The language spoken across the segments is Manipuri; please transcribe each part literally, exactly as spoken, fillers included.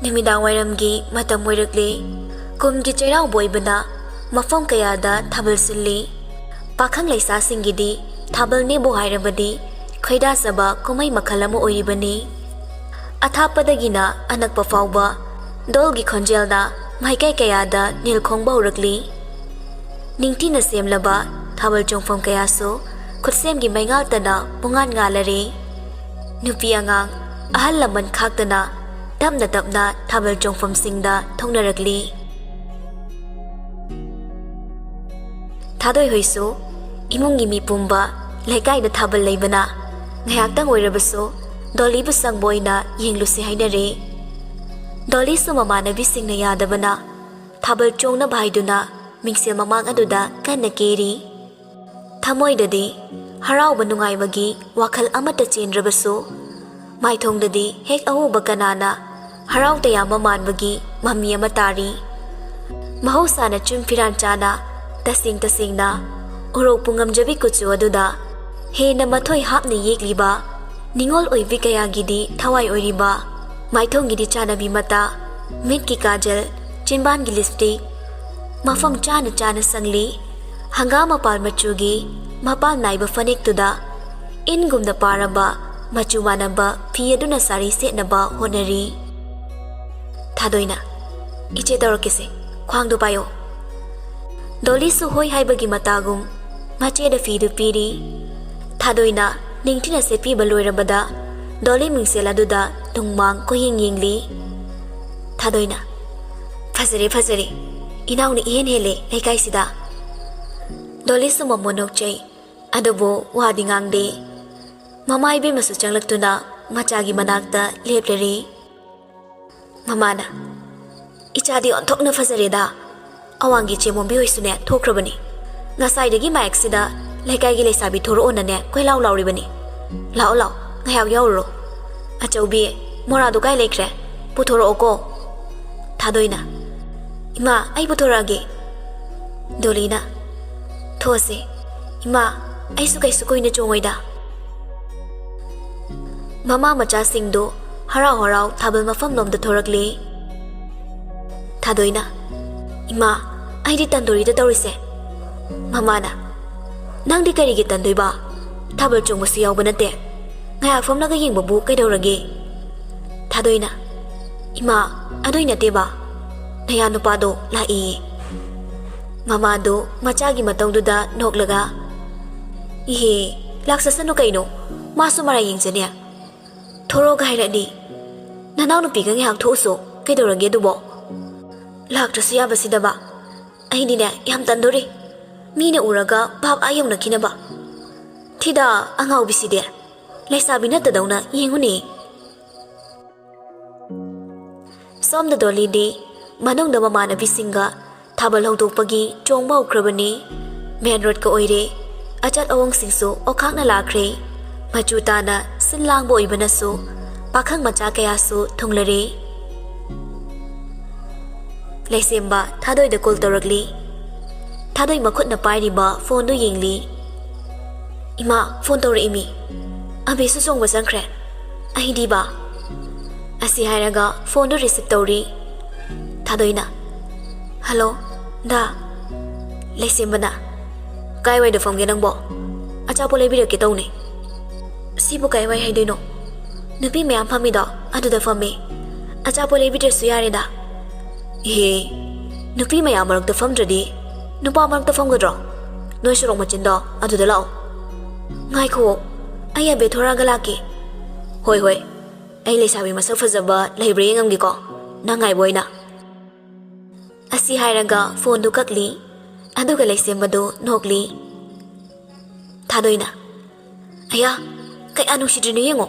ꯅꯨꯃꯤꯗꯥꯡꯋꯥꯏꯔꯝꯒꯤ ꯃꯇꯝ ꯑꯣꯏꯔꯛꯂꯦ꯫ ꯀꯨꯝꯒꯤ ꯆꯩꯔꯥꯎꯕ ꯑꯣꯏꯕꯅ ꯃꯐꯝ ꯀꯌꯥꯗ ꯊꯥꯕꯜ ꯁꯤꯜꯂꯤ꯫ ꯄꯥꯈꯪ ꯂꯩꯁꯥꯁꯤꯡꯒꯤꯗꯤ ꯊꯥꯕꯜꯅꯦꯕꯨ ꯍꯥꯏꯔꯕꯗꯤ ꯈꯣꯏꯗꯥꯖꯕ ꯀꯨꯝꯍꯩ ꯃꯈꯜ ꯑꯃ ꯑꯣꯏꯔꯤꯕꯅꯤ꯫ ꯑꯊꯥꯞꯄꯗꯒꯤꯅ ꯑꯅꯛꯄ ꯐꯥꯎꯕ ꯗꯣꯜꯒꯤ ꯈꯣꯟꯖꯦꯜꯅ ꯃꯥꯏꯀꯩ ꯀꯌꯥꯗ ꯅꯤꯜ ꯈꯣꯡꯕ ꯍꯧꯔꯛꯂꯤ꯫ ꯅꯤꯡꯊꯤꯅ ꯁꯦꯝꯂꯕ ꯊꯥꯕꯜ ꯆꯣꯡꯐꯝ ꯀꯌꯥꯁꯨ ꯈꯨꯠꯁꯦꯝꯒꯤ ꯃꯩꯉꯥꯜꯇꯅ ꯄꯨꯡꯉꯥꯟ ꯉꯥꯜꯂꯔꯦ꯫ ꯅꯨꯄꯤ ꯑꯉꯥꯡ, ꯑꯍꯜ ꯂꯃꯟ ꯈꯥꯛꯇꯅ ꯇꯞꯅ ꯇꯞꯅ ꯊꯥꯕꯜ ꯆꯣꯡꯐꯝꯁꯤꯡꯗ ꯊꯧꯅꯔꯛꯂꯤ꯫ ꯊꯥꯗꯣꯏ ꯍꯣꯏꯁꯨ ꯏꯃꯨꯡꯒꯤ ꯃꯤ ꯄꯨꯝꯕ ꯂꯩꯀꯥꯏꯗ ꯊꯥꯕꯜ ꯂꯩꯕꯅ ꯉꯥꯏꯍꯥꯛꯇꯪ ꯑꯣꯏꯔꯕꯁꯨ ꯗꯣꯂꯤꯕꯨ ꯁꯪꯕ ꯑꯣꯏꯅ ꯌꯦꯡꯂꯨꯁꯤ ꯍꯥꯏꯅꯔꯦ꯫ ꯗꯣꯂꯤꯁꯨ ꯃꯃꯥꯟꯅꯕꯤꯁꯤꯡꯅ ꯌꯥꯗꯕꯅ ꯊꯥꯕꯜ ꯆꯣꯡꯅꯕ ꯍꯥꯏꯗꯨꯅ ꯃꯤꯡꯁꯦꯜ ꯃꯃꯥꯡ ꯑꯗꯨꯗ ꯀꯟꯅ ꯀꯦꯔꯤ꯫ ꯊꯃꯣꯏꯗꯗꯤ ꯍꯔꯥꯎꯕ ꯅꯨꯡꯉꯥꯏꯕꯒꯤ ꯋꯥꯈꯜ ꯑꯃꯠꯇ ꯆꯦꯟꯗ꯭ꯔꯕꯁꯨ, ꯃꯥꯏꯊꯣꯡꯗꯗꯤ ꯍꯦꯛ ꯑꯎꯕ ꯀꯅꯥꯅ ꯍꯔꯥꯎ ꯇꯌꯥꯝꯕ ꯃꯥꯟꯕꯒꯤ ꯃꯃꯤ ꯑꯃ ꯇꯥꯔꯤ꯫ ꯃꯍꯧꯁꯥꯅ ꯆꯨꯝ ꯐꯤꯔꯥꯟ ꯆꯥꯅ ꯇꯁꯦꯡ ꯇꯁꯦꯡꯅ ꯎꯔꯣꯛꯄꯨ ꯉꯝꯖꯕꯤ ꯀꯨꯆꯨ ꯑꯗꯨꯗ ꯍꯦꯟꯅ ꯃꯊꯣꯏ ꯍꯥꯞꯅ ꯌꯦꯛꯂꯤꯕ ꯅꯤꯉꯣꯜ ꯑꯣꯏꯕꯤ ꯀꯌꯥꯒꯤꯗꯤ ꯊꯋꯥꯏ ꯑꯣꯏꯔꯤꯕ ꯃꯥꯏꯊꯣꯡꯒꯤꯗꯤ ꯆꯥꯟꯅꯕꯤ ꯃꯇꯥ, ꯃꯤꯠꯀꯤ ꯀꯥꯖꯜ, ꯆꯤꯟꯕꯥꯟꯒꯤ ꯂꯤꯞꯁꯇꯤꯛ, ꯃꯐꯝ ꯆꯥꯅ ꯆꯥꯅ ꯁꯪꯂꯤ꯫ ꯍꯪꯒꯥꯝ ꯃꯄꯥꯜ ꯃꯆꯨꯒꯤ ꯃꯄꯥꯜ ꯅꯥꯏꯕ ꯐꯅꯦꯛꯇꯨꯗ ꯏꯟꯒꯨꯝꯅ ꯄꯥꯔꯕ ꯃꯆꯨ ꯃꯥꯟꯅꯕ ꯐꯤ ꯑꯗꯨꯅ ꯁꯥꯔꯤ ꯁꯦꯠꯅꯕ ꯍꯣꯠꯅꯔꯤ꯫ ꯊꯥꯗꯣꯏꯅ, "ꯏꯆꯦ ꯇꯧꯔꯛꯀꯦꯁꯦ, ꯈ꯭ꯋꯥꯡꯗꯣ ꯄꯥꯏꯌꯣ꯫" ꯗꯣꯂꯤꯁꯨ ꯍꯣꯏ ꯍꯥꯏꯕꯒꯤ ꯃꯇꯥꯒꯨꯝ ꯃꯆꯦꯗ ꯐꯤꯗꯨ ꯄꯤꯔꯤ꯫ ꯊꯥꯗꯣꯏꯅ ꯅꯤꯡꯊꯤꯅ ꯁꯦꯠꯄꯤꯕ ꯂꯣꯏꯔꯕꯗ ꯗꯣꯂꯤ ꯃꯤꯡꯁꯦꯜ ꯑꯗꯨꯗ ꯇꯨꯡꯃꯥꯡ ꯀꯣꯏꯌꯦꯡ ꯌꯦꯡꯂꯤ꯫ ꯊꯥꯗꯣꯏꯅ, "ꯐꯖꯔꯦ, ꯐꯖꯔꯦ꯫ ꯏꯅꯥꯎꯅ ꯏꯍꯦꯟ ꯍꯦꯜꯂꯦ ꯂꯩꯀꯥꯏꯁꯤꯗ꯫" ꯗꯣꯂꯤꯁꯨ ꯃꯃꯣꯟ ꯅꯣꯛꯆꯩ, ꯑꯗꯨꯕꯨ ꯋꯥꯗꯤ ꯉꯥꯡꯗꯦ꯫ ꯃꯃꯥ ꯏꯕꯦꯝꯃꯁꯨ ꯆꯪꯂꯛꯇꯨꯅ ꯃꯆꯥꯒꯤ ꯃꯅꯥꯛꯇ ꯂꯦꯞꯂꯔꯤ꯫ ꯃꯃꯥꯅ, "ꯏꯆꯥꯗꯤ ꯑꯣꯟꯊꯣꯛꯅ ꯐꯖꯔꯦꯗ꯫ ꯑꯋꯥꯡꯒꯤ ꯆꯦꯃꯣꯝꯕꯤ ꯍꯣꯏꯁꯨꯅꯦ ꯊꯣꯛꯈ꯭ꯔꯕꯅꯤ꯫ ꯉꯁꯥꯏꯗꯒꯤ ꯃꯥꯏꯛꯁꯤꯗ ꯂꯩꯀꯥꯏꯒꯤ ꯂꯩꯁꯥꯕꯤ ꯊꯣꯔꯛꯑꯣꯅꯅꯦ ꯀꯣꯏꯂꯥꯎ ꯂꯥꯎꯔꯤꯕꯅꯤ꯫ ꯂꯥꯛꯑꯣ, ꯂꯥꯛꯑꯣ, ꯉꯥꯏꯍꯥꯛ ꯌꯥꯎꯔꯨꯔꯣ꯫ ꯑꯆꯧꯕꯤ, ꯃꯣꯔꯥꯗꯣ ꯀꯥꯏ ꯂꯩꯈ꯭ꯔꯦ? ꯄꯨꯊꯣꯔꯛꯑꯣꯀꯣ꯫" ꯊꯥꯗꯣꯏꯅ, "ꯏꯃꯥ, ꯑꯩ ꯄꯨꯊꯣꯔꯛꯑꯒꯦ꯫" ꯗꯣꯂꯤꯅ, "ꯊꯣꯛꯑꯁꯦ꯫ ꯏꯃꯥ, ꯑꯩꯁꯨ ꯀꯩꯁꯨ ꯀꯨꯏꯅ ꯆꯣꯡꯉꯣꯏꯗ꯫" ꯃꯃꯥ ꯃꯆꯥꯁꯤꯡꯗꯨ ꯍꯔꯥꯎ ꯍꯔꯥꯎ ꯊꯥꯕꯜ ꯃꯐꯝꯂꯣꯝꯗ ꯊꯣꯔꯛꯂꯦ꯫ ꯊꯥꯗꯣꯏꯅ, "ꯏꯃꯥ, ꯑꯩꯗꯤ ꯇꯟꯗꯣꯔꯤꯗ ꯇꯧꯔꯤꯁꯦ꯫" ꯃꯃꯥꯅ, "ꯅꯪꯗꯤ ꯀꯔꯤꯒꯤ ꯇꯟꯗꯣꯏꯕ? ꯊꯥꯕꯜ ꯆꯣꯡꯕꯁꯨ ꯌꯥꯎꯕ ꯅꯠꯇꯦ꯫ ꯉꯥꯏꯍꯥꯛ ꯐꯝꯂꯒ ꯌꯦꯡꯕꯕꯨ ꯀꯩꯗꯧꯔꯒꯦ?" ꯊꯥꯗꯣꯏꯅ, "ꯏꯃꯥ, ꯑꯗꯨꯏ ꯅꯠꯇꯦꯕ꯫ ꯅꯌꯥ ꯅꯨꯄꯥꯗꯣ ꯂꯥꯛꯏ꯫" ꯃꯃꯥꯗꯣ ꯃꯆꯥꯒꯤ ꯃꯇꯧꯗꯨꯗ ꯅꯣꯛꯂꯒ, "ꯏꯍꯦ, ꯂꯥꯛꯆꯁꯅꯨ ꯀꯩꯅꯣ, ꯃꯥꯁꯨ ꯃꯔꯥꯏ ꯌꯦꯡꯖꯅꯦ꯫ ꯊꯣꯔꯛꯑꯣꯒ ꯍꯥꯏꯔꯛꯑꯗꯤ꯫ ꯅꯅꯥꯎꯅꯨꯄꯤꯒ ꯉꯥꯏꯍꯥꯛ ꯊꯣꯛꯎꯁꯣ, ꯀꯩꯗꯧꯔꯒꯦ ꯑꯗꯨꯕꯣ? ꯂꯥꯛꯇ꯭ꯔꯁꯨ ꯌꯥꯕꯁꯤꯗꯕ꯫ ꯑꯩꯗꯤꯅꯦ ꯌꯥꯝ ꯇꯟꯗꯣꯔꯤ꯫ ꯃꯤꯅ ꯎꯔꯒ ꯚꯥꯞ ꯑꯥ ꯌꯧꯅꯈꯤꯅꯕ꯫ ꯊꯤꯗ ꯑꯉꯥꯎꯕꯤꯁꯤꯗꯤ꯫ ꯂꯩꯁꯥꯕꯤ ꯅꯠꯇꯗꯧꯅ ꯌꯦꯡꯉꯨꯅꯦ꯫" ꯁꯣꯝꯗ ꯗꯣꯂꯤꯗꯤ ꯃꯅꯨꯡꯗ ꯃꯃꯥꯟꯅꯕꯤꯁꯤꯡꯒ ꯊꯥꯕꯜ ꯍꯧꯗꯣꯛꯄꯒꯤ ꯆꯣꯡꯕ ꯍꯧꯈ꯭ꯔꯕꯅꯤ꯫ ꯃꯦꯟ ꯔꯣꯗꯀ ꯑꯣꯏꯔꯦ꯫ ꯑꯆꯠ ꯑꯋꯣꯡꯁꯤꯡꯁꯨ ꯑꯣꯈꯥꯛꯅ ꯂꯥꯛꯈ꯭ꯔꯦ꯫ ꯃꯆꯨ ꯇꯥꯅ ꯁꯤꯜ ꯂꯥꯡꯕ ꯑꯣꯏꯕꯅꯁꯨ ꯄꯥꯈꯪ ꯃꯆꯥ ꯀꯌꯥꯁꯨ ꯊꯨꯡꯂꯔꯦ꯫ ꯂꯩꯁꯦꯝꯕ ꯊꯥꯗꯣꯏꯗ ꯀꯣꯜ ꯇꯧꯔꯛꯂꯤ꯫ ꯊꯥꯗꯣꯏ ꯃꯈꯨꯠꯅ ꯄꯥꯏꯔꯤꯕ ꯐꯣꯟꯗꯨ ꯌꯦꯡꯂꯤ꯫ "ꯏꯃꯥ, ꯐꯣꯟ ꯇꯧꯔꯛꯏꯃꯤ꯫ ꯑꯕꯦꯁꯨ ꯆꯣꯡꯕ ꯆꯪꯈ꯭ꯔꯦ꯫ ꯑꯩꯗꯤꯕ?" ꯑꯁꯤ ꯍꯥꯏꯔꯒ ꯐꯣꯟꯗꯨ ꯔꯤꯁꯤꯞ ꯇꯧꯔꯤ꯫ ꯊꯥꯗꯣꯏꯅ, "ꯍꯜꯂꯣ, ꯗꯥ꯫" ꯂꯩꯁꯦꯝꯕꯅ, "ꯀꯥꯏꯋꯥꯏꯗ ꯐꯝꯒꯦ ꯅꯪꯕꯣ? ꯑꯆꯥꯄꯣꯠ ꯂꯩꯕꯤꯔꯛꯀꯦ ꯇꯧꯅꯦ꯫" "ꯁꯤꯕꯨ ꯀꯥꯏꯋꯥꯏ ꯍꯥꯏꯗꯣꯏꯅꯣ? ꯅꯨꯄꯤ ꯃꯌꯥꯝ ꯐꯝꯃꯤꯗꯣ ꯑꯗꯨꯗ ꯐꯝꯃꯤ꯫ ꯑꯆꯥꯄꯣꯠ ꯂꯩꯕꯤꯗ꯭ꯔꯁꯨ ꯌꯥꯔꯦꯗ꯫" "ꯏꯍꯦ, ꯅꯨꯄꯤ ꯃꯌꯥꯝ ꯃꯔꯛꯇ ꯐꯝꯗ꯭ꯔꯗꯤ ꯅꯨꯄꯥ ꯃꯔꯛꯇ ꯐꯝꯒꯗ꯭ꯔꯣ? ꯅꯣꯏ ꯁꯣꯔꯣꯛ ꯃꯆꯤꯟꯗꯣ ꯑꯗꯨꯗ ꯂꯥꯛꯑꯣ꯫" "ꯉꯥꯏꯈꯣ, ꯑꯩ ꯑꯕꯦ ꯊꯣꯔꯛꯑꯒ ꯂꯥꯛꯀꯦ꯫" "ꯍꯣꯏ, ꯍꯣꯏ, ꯑꯩ ꯂꯩꯁꯥꯕꯤ ꯃꯁꯛ ꯐꯖꯕ ꯂꯩꯕ꯭ꯔꯥ ꯌꯦꯡꯉꯝꯒꯦꯀꯣ, ꯅꯪ ꯉꯥꯏꯕ ꯑꯣꯏꯅ꯫" ꯑꯁꯤ ꯍꯥꯏꯔꯒ ꯐꯣꯟꯗꯨ ꯀꯛꯂꯤ꯫ ꯑꯗꯨꯒ ꯂꯩꯁꯦꯝꯕꯗꯨ ꯅꯣꯛꯂꯤ꯫ ꯊꯥꯗꯣꯏꯅ, "ꯑꯌꯥ, ꯀꯌꯥ ꯅꯨꯡꯁꯤꯗ꯭ꯔꯤꯅꯣ ꯌꯦꯡꯉꯣ꯫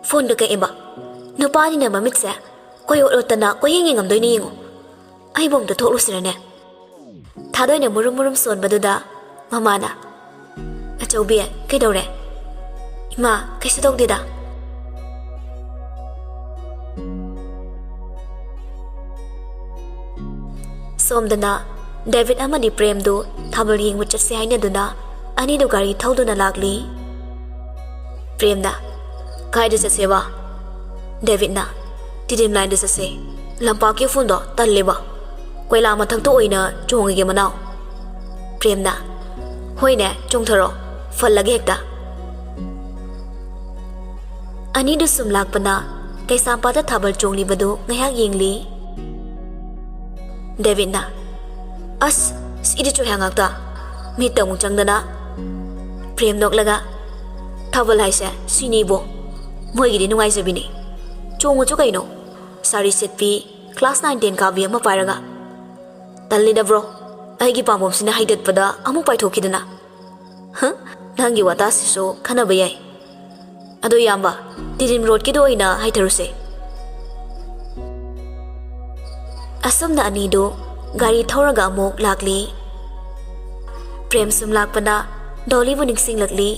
ꯐꯣꯟꯒ ꯀꯛꯑꯦꯕ꯫ ꯅꯨꯄꯥꯅꯤꯅ ꯃꯃꯤꯠꯁꯦ ꯀꯣꯏ ꯑꯣꯠ ꯑꯣꯠꯇꯅ ꯀꯣꯏꯌꯦꯡ ꯌꯦꯡꯉꯝꯗꯣꯏꯅꯦ ꯌꯦꯡꯉꯣ꯫ ꯑꯩꯕꯨ ꯑꯝꯇ ꯊꯣꯛꯂꯨꯁꯤꯔꯅꯦ?" ꯊꯥꯗꯣꯏꯅ ꯃꯨꯔꯨꯝ ꯃꯨꯔꯨꯝ ꯁꯣꯟꯕꯗꯨꯗ ꯃꯃꯥꯅ, "ꯑꯆꯧꯕꯤ, ꯀꯩꯗꯧꯔꯦ?" "ꯏꯃꯥ, ꯀꯩꯁꯨ ꯇꯧꯗꯦꯗ꯫" ꯁꯣꯝꯗꯅ ꯗꯦꯕꯤꯠ ꯑꯃꯗꯤ ꯄ꯭ꯔꯦꯝꯗꯨ ꯊꯥꯕꯜ ꯌꯦꯡꯕ ꯆꯠꯁꯦ ꯍꯥꯏꯅꯗꯨꯅ ꯑꯅꯤꯗꯨ ꯒꯥꯔꯤ ꯊꯧꯗꯨꯅ ꯂꯥꯛꯂꯤ꯫ ꯄ꯭ꯔꯦꯝꯅ, "ꯀꯥꯏꯗ ꯆꯠꯁꯦꯕ?" ꯗꯦꯕꯤꯠꯅ, "ꯇꯤꯗꯤꯝ ꯂꯥꯏꯟꯗ ꯆꯠꯁꯦ꯫ ꯂꯝꯄꯥꯛꯀꯤ ꯎꯐꯨꯟꯗꯣ ꯇꯜꯂꯦꯕ꯫ ꯀꯣꯏꯂꯥ ꯃꯊꯛꯇ ꯑꯣꯏꯅ ꯆꯣꯡꯉꯒꯦ, ꯃꯅꯥꯎ꯫" ꯄ꯭ꯔꯦꯝꯅ, "ꯍꯣꯏꯅꯦ, ꯆꯣꯡꯊꯔꯣ꯫ ꯐꯜꯂꯒꯦ ꯍꯦꯛꯇ꯫" ꯑꯅꯤꯗꯨ ꯁꯨꯝ ꯂꯥꯛꯄꯅ ꯀꯩꯁꯥꯝꯄꯥꯠꯇ ꯊꯥꯕꯜ ꯆꯣꯡꯂꯤꯕꯗꯨ ꯉꯥꯏꯍꯥꯛ ꯌꯦꯡꯂꯤ꯫ ꯗꯦꯕꯤꯠꯅ, "ꯑꯁ, ꯁꯤꯗꯤ ꯆꯣꯏꯍꯥ ꯉꯥꯛꯇ꯫ ꯃꯤꯠꯇ ꯑꯃꯨꯛ ꯆꯪꯗꯅ꯫" ꯄ꯭ꯔꯦꯝ ꯅꯣꯛꯂꯒ, "ꯊꯥꯕꯜ ꯍꯥꯏꯁꯦ ꯁꯤꯅꯤꯕꯣ꯫ ꯃꯣꯏꯒꯤꯗꯤ ꯅꯨꯡꯉꯥꯏꯖꯕꯤꯅꯤ꯫ ꯆꯣꯡꯉꯨꯆꯣ ꯀꯩꯅꯣ, ꯁꯥꯔꯤ ꯁꯦꯠꯄꯤ ꯀ꯭ꯂꯥꯁ ꯅꯥꯏꯟ ꯇꯦꯟ ꯀꯥꯕꯤ ꯑꯃ ꯄꯥꯏꯔꯒ꯫" "ꯇꯜꯂꯤꯗ ꯕ꯭ꯔꯣ, ꯑꯩꯒꯤ ꯄꯥꯝꯕꯣꯝꯁꯤꯅ ꯍꯥꯏꯗꯠꯄꯗ ꯑꯃꯨꯛ ꯄꯥꯏꯊꯣꯛꯈꯤꯗꯅ꯫" "ꯍ, ꯅꯪꯒꯤ ꯋꯥꯇꯥꯁꯤꯁꯨ ꯈꯟꯅꯕ ꯌꯥꯏ꯫ ꯑꯗꯣ ꯏꯌꯥꯝꯕ, ꯇꯤꯗꯤꯝ ꯔꯣꯗꯀꯤꯗꯣ ꯑꯣꯏꯅ ꯍꯥꯏꯊꯔꯨꯁꯦ꯫" ꯑꯁꯨꯝꯅ ꯑꯅꯤꯗꯨ ꯒꯥꯔꯤ ꯊꯧꯔꯒ ꯑꯃꯨꯛ ꯂꯥꯛꯂꯤ꯫ ꯄ꯭ꯔꯦꯝ ꯁꯨꯝ ꯂꯥꯛꯄꯅ ꯗꯣꯂꯤꯕꯨ ꯅꯤꯡꯁꯤꯡꯂꯛꯂꯤ꯫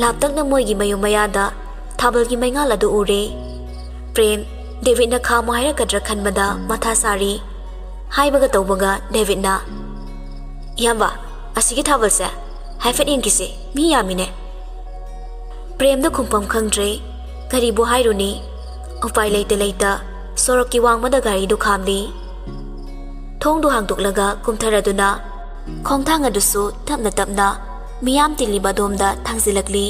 ꯂꯥꯞꯇꯛꯅ ꯃꯣꯏꯒꯤ ꯃꯌꯨꯝ ꯃꯌꯥꯗ ꯊꯥꯕꯜꯒꯤ ꯃꯩꯉꯥꯜ ꯑꯗꯨ ꯎꯔꯦ꯫ ꯄ꯭ꯔꯦꯝ, ꯗꯦꯕꯤꯠꯅ ꯈꯥꯝꯃꯣ ꯍꯥꯏꯔꯛꯀꯗ꯭ꯔꯥ ꯈꯟꯕꯗ ꯃꯊꯥ ꯁꯥꯔꯤ꯫ ꯍꯥꯏꯕꯒ ꯇꯧꯕꯒ ꯗꯦꯕꯤꯠꯅ, "ꯏꯌꯥꯝꯕ, ꯑꯁꯤꯒꯤ ꯊꯥꯕꯜꯁꯦ ꯍꯥꯏꯐꯦꯠ ꯌꯦꯡꯈꯤꯁꯦ, ꯃꯤ ꯌꯥꯝꯃꯤꯅꯦ꯫" ꯄ꯭ꯔꯦꯝꯗ ꯈꯨꯝꯐꯝ ꯈꯪꯗ꯭ꯔꯦ꯫ ꯀꯔꯤꯕꯨ ꯍꯥꯏꯔꯨꯅꯤ? ꯎꯄꯥꯏ ꯂꯩꯇ ꯂꯩꯇ ꯁꯣꯔꯣꯛꯀꯤ ꯋꯥꯡꯃꯗ ꯒꯥꯔꯤꯗꯨ ꯈꯥꯝꯂꯤ꯫ ꯊꯣꯡꯗꯨ ꯍꯥꯡꯗꯣꯛꯂꯒ ꯀꯨꯝꯊꯔꯗꯨꯅ ꯈꯣꯡꯊꯥꯡ ꯑꯗꯨꯁꯨ ꯇꯞꯅ ꯇꯞꯅ ꯃꯤꯌꯥꯝ ꯇꯤꯜꯂꯤꯕ ꯑꯗꯣꯝꯗ ꯊꯥꯡꯖꯤꯜꯂꯛꯂꯤ꯫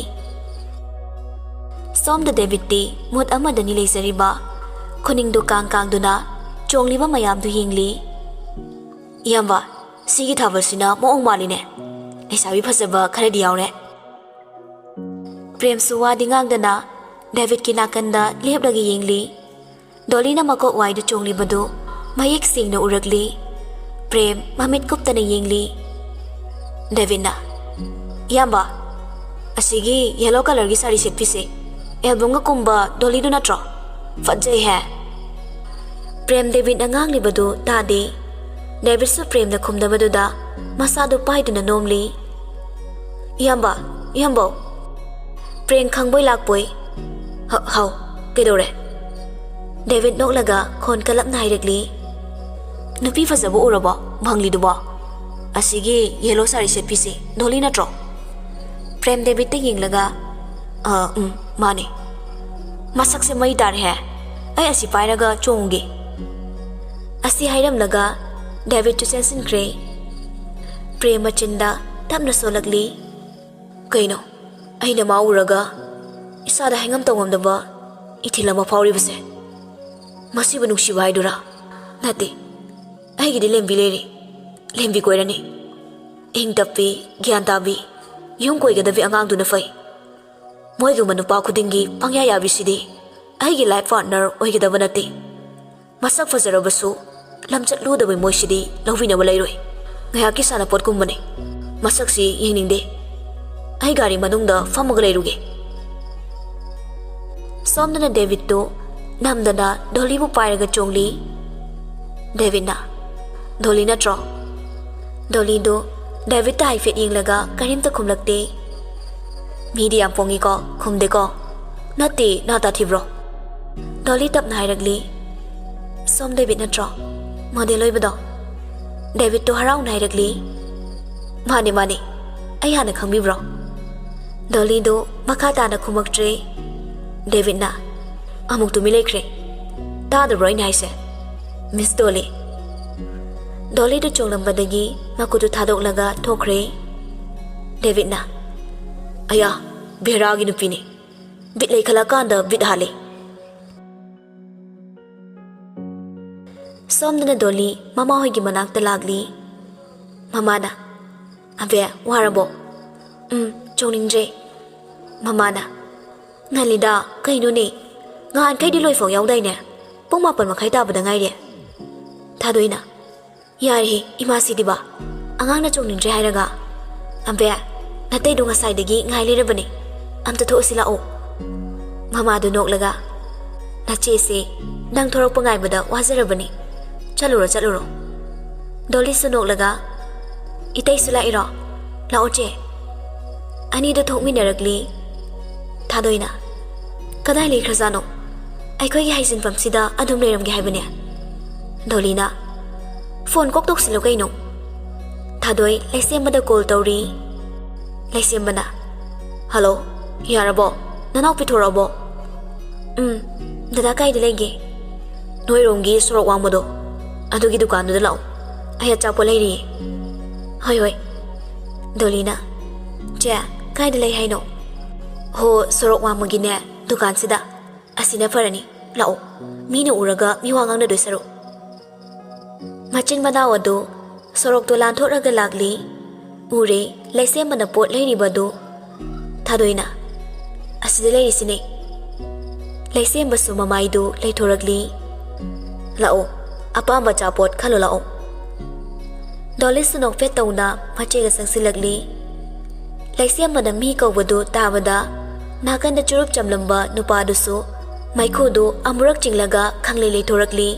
ꯁꯣꯝꯗ ꯗꯦꯕꯤꯠꯇꯤ ꯃꯨꯠ ꯑꯃꯗꯅꯤ ꯂꯩꯖꯔꯤꯕ꯫ ꯈꯨꯅꯤꯡꯗꯨ ꯀꯥꯡ ꯀꯥꯡꯗꯨꯅ ꯆꯣꯡꯂꯤꯕ ꯃꯌꯥꯝꯗꯨ ꯌꯦꯡꯂꯤ꯫ "ꯏꯌꯥꯝꯕ, ꯁꯤꯒꯤ ꯊꯥꯕꯜꯁꯤꯅ ꯃꯑꯣꯡ ꯃꯥꯜꯂꯤꯅꯦ꯫ ꯂꯩꯁꯥꯕꯤ ꯐꯖꯕ ꯈꯔꯗꯤ ꯌꯥꯎꯔꯦ꯫" ꯄ꯭ꯔꯦꯝꯁꯨ ꯋꯥꯗꯤ ꯉꯥꯡꯗꯅ ꯗꯦꯕꯤꯠꯀꯤ ꯅꯥꯀꯟꯗ ꯂꯦꯞꯂꯒ ꯌꯦꯡꯂꯤ꯫ ꯗꯣꯂꯤꯅ ꯃꯀꯣꯛ ꯋꯥꯏꯗꯨ ꯆꯣꯡꯂꯤꯕꯗꯨ ꯃꯌꯦꯛ ꯁꯦꯡꯅ ꯎꯔꯛꯂꯤ꯫ ꯄ꯭ꯔꯦꯝ ꯃꯃꯤꯠ ꯀꯨꯞꯇꯅ ꯌꯦꯡꯂꯤ꯫ ꯗꯦꯕꯤꯠꯅ, "ꯏꯌꯥꯝꯕ, ꯑꯁꯤꯒꯤ ꯌꯦꯂꯣ ꯀꯂꯔꯒꯤ ꯁꯥꯔꯤ ꯁꯦꯠꯄꯤꯁꯦ ꯑꯦꯜꯕꯝꯒ ꯀꯨꯝꯕ ꯗꯣꯂꯤꯗꯨ ꯅꯠꯇ꯭ꯔꯣ? ꯐꯖꯩꯍꯦ꯫" ꯄ꯭ꯔꯦꯝ ꯗꯦꯕꯤꯠꯅ ꯉꯥꯡꯂꯤꯕꯗꯨ ꯇꯥꯗꯦ꯫ ꯗꯦꯕꯤꯠꯁꯨ ꯄ꯭ꯔꯦꯝꯅ ꯈꯨꯝꯗꯕꯗꯨꯗ ꯃꯁꯥꯗꯨ ꯄꯥꯏꯗꯨꯅ ꯅꯣꯝꯂꯤ꯫ "ꯏꯌꯥꯝꯕ, ꯏꯌꯥꯝꯕꯧ꯫" ꯄ꯭ꯔꯦꯝ ꯈꯪꯕꯣꯏ ꯂꯥꯛꯄꯣꯏ, "ꯍ-, ꯍꯥꯎ, ꯀꯩꯗꯧꯔꯦ?" ꯗꯦꯕꯤꯠ ꯅꯣꯛꯂꯒ ꯈꯣꯟ ꯀꯜꯂꯞꯅ ꯍꯥꯏꯔꯛꯂꯤ, "ꯅꯨꯄꯤ ꯐꯖꯕ ꯎꯔꯕꯣ ꯃꯪꯂꯤꯗꯨꯕꯣ? ꯑꯁꯤꯒꯤ ꯌꯦꯂꯣ ꯁꯥꯔꯤ ꯁꯦꯠꯄꯤꯁꯦ ꯗꯣꯂꯤ ꯅꯠꯇ꯭ꯔꯣ?" ꯄ꯭ꯔꯦꯝ ꯗꯦꯕꯤꯠꯇ ꯌꯦꯡꯂꯒ, "ꯑ, ꯎꯝ, ꯃꯥꯅꯦ꯫" "ꯃꯁꯛꯁꯦ ꯃꯩ ꯇꯥꯔꯦꯍꯦ꯫ ꯑꯩ ꯑꯁꯤ ꯄꯥꯏꯔꯒ ꯆꯣꯡꯉꯨꯒꯦ꯫" ꯑꯁꯤ ꯍꯥꯏꯔꯝꯂꯒ ꯗꯦꯕꯤꯠꯇꯨ ꯆꯦꯟꯁꯤꯟꯈ꯭ꯔꯦ꯫ ꯄ꯭ꯔꯦꯝ ꯃꯆꯤꯟꯗ ꯇꯞꯅ ꯁꯣꯜꯂꯛꯂꯤ꯫ ꯀꯩꯅꯣ, ꯑꯩꯅ ꯃꯥ ꯎꯔꯒ ꯏꯁꯥꯗ ꯍꯥꯏꯉꯝ ꯇꯧꯉꯝꯗꯕ ꯏꯊꯤꯜ ꯑꯃ ꯐꯥꯎꯔꯤꯕꯁꯦ? ꯃꯁꯤꯕꯨ ꯅꯨꯡꯁꯤꯕ ꯍꯥꯏꯗꯨꯔꯥ? ꯅꯠꯇꯦ, ꯑꯩꯒꯤꯗꯤ ꯂꯦꯝꯕꯤ ꯂꯩꯔꯦ꯫ ꯂꯦꯝꯕꯤ ꯀꯣꯏꯔꯅꯤ꯫ ꯏꯪ ꯇꯞꯄꯤ, ꯒ꯭ꯌꯥꯟ ꯇꯥꯕꯤ, ꯌꯨꯝ ꯀꯣꯏꯒꯗꯕꯤ ꯑꯉꯥꯡꯗꯨꯅ ꯐꯩ꯫ ꯃꯣꯏꯒꯨꯝꯕ ꯅꯨꯄꯥ ꯈꯨꯗꯤꯡꯒꯤ ꯄꯪꯌꯥ ꯌꯥꯕꯤꯁꯤꯗꯤ ꯑꯩꯒꯤ life partner ꯑꯣꯏꯒꯗꯕ ꯅꯠꯇꯦ꯫ ꯃꯁꯛ ꯐꯖꯔꯕꯁꯨ ꯂꯝꯆꯠ ꯂꯨꯗꯕ ꯃꯣꯏꯁꯤꯗꯤ ꯂꯧꯕꯤꯅꯕ ꯂꯩꯔꯣꯏ꯫ ꯉꯥꯏꯍꯥꯛꯀꯤ ꯁꯥꯟꯅꯄꯣꯠꯀꯨꯝꯕꯅꯤ꯫ ꯃꯁꯛꯁꯤ ꯌꯦꯡꯅꯤꯡꯗꯦ꯫ ꯑꯩ ꯒꯥꯔꯤ ꯃꯅꯨꯡꯗ ꯐꯝꯃꯒ ꯂꯩꯔꯨꯒꯦ꯫ ꯁꯣꯝꯗꯅ ꯗꯦꯕꯤꯠꯇꯨ ꯅꯝꯗꯅ ꯗꯣꯂꯤꯕꯨ ꯄꯥꯏꯔꯒ ꯆꯣꯡꯂꯤ꯫ ꯗꯦꯕꯤꯠꯅ, "ꯗꯣꯂꯤ ꯅꯠꯇ꯭ꯔꯣ?" ꯗꯣꯂꯤꯗꯨ ꯗꯦꯕꯤꯠꯇ ꯍꯥꯏꯐꯦꯠ ꯌꯦꯡꯂꯒ ꯀꯔꯤꯝꯇ ꯈꯨꯝꯂꯛꯇꯦ꯫ "ꯃꯤꯗꯤ ꯌꯥꯝ ꯄꯣꯡꯉꯤꯀꯣ, ꯈꯨꯝꯗꯦꯀꯣ?" "ꯅꯠꯇꯦ, ꯅꯥ ꯇꯥꯊꯤꯕ꯭ꯔꯣ?" ꯗꯣꯂꯤ ꯇꯞꯅ ꯍꯥꯏꯔꯛꯂꯤ꯫ "ꯁꯣꯝ ꯗꯦꯕꯤꯠ ꯅꯠꯇ꯭ꯔꯣ? ꯃꯣꯗꯦꯜ ꯑꯣꯏꯕꯗꯣ?" ꯗꯦꯕꯤꯠꯇꯣ ꯍꯔꯥꯎꯅ ꯍꯥꯏꯔꯛꯂꯤ꯫ "ꯃꯥꯅꯦ, ꯃꯥꯅꯦ꯫ ꯑꯩ ꯍꯥꯟꯅ ꯈꯪꯕꯤꯕ꯭ꯔꯣ?" ꯗꯣꯂꯤꯗꯨ ꯃꯈꯥ ꯇꯥꯅ ꯈꯨꯝꯃꯛꯇ꯭ꯔꯦ꯫ ꯗꯦꯕꯤꯠꯅ, "ꯑꯃꯨꯛ ꯇꯨꯃꯤꯟ ꯂꯩꯈ꯭ꯔꯦ꯫ ꯇꯥꯗꯕ꯭ꯔꯣ ꯑꯩꯅ ꯍꯥꯏꯁꯦ? ꯃꯤꯁ ꯗꯣꯂꯤ꯫" ꯗꯣꯂꯤꯗꯨ ꯆꯣꯡꯂꯝꯕꯗꯒꯤ ꯃꯈꯨꯠꯇꯨ ꯊꯥꯗꯣꯛꯂꯒ ꯊꯣꯛꯈ꯭ꯔꯦ꯫ ꯗꯦꯕꯤꯠꯅ, "ꯑꯌꯥ, ꯚꯦꯔꯥꯒꯤ ꯅꯨꯄꯤꯅꯤ꯫ ꯕꯤꯠ ꯂꯩꯈꯠꯂꯛꯀꯥꯟꯗ ꯕꯤꯠ ꯍꯥꯠꯂꯦ꯫" ꯁꯣꯝꯗꯅ ꯗꯣꯂꯤ ꯃꯃꯥꯍꯣꯏꯒꯤ ꯃꯅꯥꯛꯇ ꯂꯥꯛꯂꯤ꯫ ꯃꯃꯥꯅ, "ꯑꯕꯦ, ꯋꯥꯔꯕꯣ?" "ꯎꯝ, ꯆꯣꯡꯅꯤꯡꯗ꯭ꯔꯦ꯫" ꯃꯃꯥꯅ, "ꯉꯜꯂꯤꯗ, ꯀꯩꯅꯣꯅꯦ? ꯉꯍꯥꯟꯈꯩꯗꯤ ꯂꯣꯏꯐꯥꯎ ꯌꯥꯎꯗꯥꯏꯅꯦ? ꯄꯨꯡ ꯃꯥꯄꯟ ꯃꯈꯥꯏ ꯇꯥꯕꯗ ꯉꯥꯏꯔꯦ꯫" ꯊꯥꯗꯣꯏꯅ, "ꯌꯥꯔꯦꯍꯦ, ꯏꯃꯥꯁꯤꯗꯤꯕ꯫ ꯑꯉꯥꯡꯅ ꯆꯣꯡꯅꯤꯡꯗ꯭ꯔꯦ ꯍꯥꯏꯔꯒ꯫ ꯑꯝꯕꯦ, ꯅꯇꯩꯗꯣ ꯉꯁꯥꯏꯗꯒꯤ ꯉꯥꯏ ꯂꯩꯔꯕꯅꯦ꯫ ꯑꯝꯇ ꯊꯣꯛꯎꯁꯤ ꯂꯥꯛꯑꯣ꯫" ꯃꯃꯥꯗꯨ ꯅꯣꯛꯂꯒ, "ꯅꯆꯦꯁꯦ ꯅꯪ ꯊꯣꯔꯛꯄ ꯉꯥꯏꯕꯗ ꯋꯥꯖꯔꯕꯅꯤ꯫ ꯆꯠꯂꯨꯔꯣ, ꯆꯠꯂꯨꯔꯣ꯫" ꯗꯣꯂꯤꯁꯨ ꯅꯣꯛꯂꯒ, "ꯏꯇꯩꯁꯨ ꯂꯥꯛꯏꯔꯣ? ꯂꯥꯛꯑꯣ ꯆꯦ꯫" ꯑꯅꯤꯗꯨ ꯊꯣꯛꯃꯤꯟꯅꯔꯛꯂꯤ꯫ ꯊꯥꯗꯣꯏꯅ, "ꯀꯗꯥꯏ ꯂꯩꯈ꯭ꯔꯖꯥꯠꯅꯣ? ꯑꯩꯈꯣꯏꯒꯤ ꯍꯩꯖꯤꯟꯐꯝꯁꯤꯗ ꯑꯗꯨꯝ ꯂꯩꯔꯝꯒꯦ ꯍꯥꯏꯕꯅꯦ꯫" ꯗꯣꯂꯤꯅ, "ꯐꯣꯟ ꯀꯣꯛ ꯇꯧꯁꯤꯜꯂꯨ ꯀꯩꯅꯣ꯫" ꯊꯥꯗꯣꯏ ꯂꯩꯁꯦꯝꯕꯗ ꯀꯣꯜ ꯇꯧꯔꯤ꯫ ꯂꯩꯁꯦꯝꯕꯅ, "ꯍꯜꯂꯣ, ꯌꯥꯔꯕꯣ? ꯅꯅꯥꯎ ꯄꯤꯊꯣꯔꯛꯑꯕꯣ?" "ꯎꯝ, ꯗꯗꯥ ꯀꯥꯏꯗ ꯂꯩꯒꯦ?" "ꯅꯣꯏꯔꯣꯝꯒꯤ ꯁꯣꯔꯣꯛ ꯋꯥꯡꯃꯗꯣ, ꯑꯗꯨꯒꯤ ꯗꯨꯀꯥꯟꯗꯨꯗ ꯂꯥꯛꯑꯣ, ꯑꯩ ꯑꯆꯥꯄꯣꯠ ꯂꯩꯔꯤꯌꯦ꯫" "ꯍꯣꯏ, ꯍꯣꯏ꯫" ꯗꯣꯂꯤꯅ, "ꯆꯦ, ꯀꯥꯏꯗ ꯂꯩ ꯍꯥꯏꯅꯣ?" "ꯍꯣ, ꯁꯣꯔꯣꯛ ꯋꯥꯡꯃꯒꯤꯅꯦ, ꯗꯨꯀꯥꯟꯁꯤꯗ꯫ ꯑꯁꯤꯅ ꯐꯔꯅꯤ, ꯂꯥꯛꯑꯣ, ꯃꯤꯅ ꯎꯔꯒ ꯃꯤꯋꯥ ꯉꯥꯡꯅꯗꯣꯏ ꯁꯔꯨꯛ꯫" ꯃꯆꯤꯟ ꯃꯅꯥꯎ ꯑꯗꯨ ꯁꯣꯔꯣꯛꯇꯨ ꯂꯥꯟꯊꯣꯛꯂꯒ ꯂꯥꯛꯂꯤ꯫ ꯎꯔꯦ, ꯂꯩꯁꯦꯝꯕꯅ ꯄꯣꯠ ꯂꯩꯔꯤꯕꯗꯨ꯫ ꯊꯥꯗꯣꯏꯅ, "ꯑꯁꯤꯗ ꯂꯩꯔꯤꯁꯤꯅꯦ꯫" ꯂꯩꯁꯦꯝꯕꯁꯨ ꯃꯃꯥꯏꯗꯨ ꯂꯩꯊꯣꯔꯛꯂꯤ꯫ "ꯂꯥꯛꯑꯣ, ꯑꯄꯥꯝꯕ ꯑꯆꯥꯄꯣꯠ ꯈꯜꯂꯣ ꯂꯥꯛꯑꯣ꯫" ꯗꯣꯂꯤꯁꯨ ꯅꯣꯛꯐꯦꯠ ꯇꯧꯅ ꯃꯆꯦꯒ ꯆꯪꯁꯤꯜꯂꯛꯂꯤ꯫ ꯂꯩꯁꯦꯝꯕꯅ ꯃꯤ ꯀꯧꯕꯗꯨ ꯇꯥꯕꯗ ꯅꯥꯀꯟꯗ ꯆꯨꯔꯨꯞ ꯆꯝꯂꯝꯕ ꯅꯨꯄꯥꯗꯨꯁꯨ ꯃꯩꯈꯨꯗꯨ ꯑꯃꯨꯔꯛ ꯆꯤꯡꯂꯒ ꯈꯪꯂꯩ ꯂꯩꯊꯣꯔꯛꯂꯤ꯫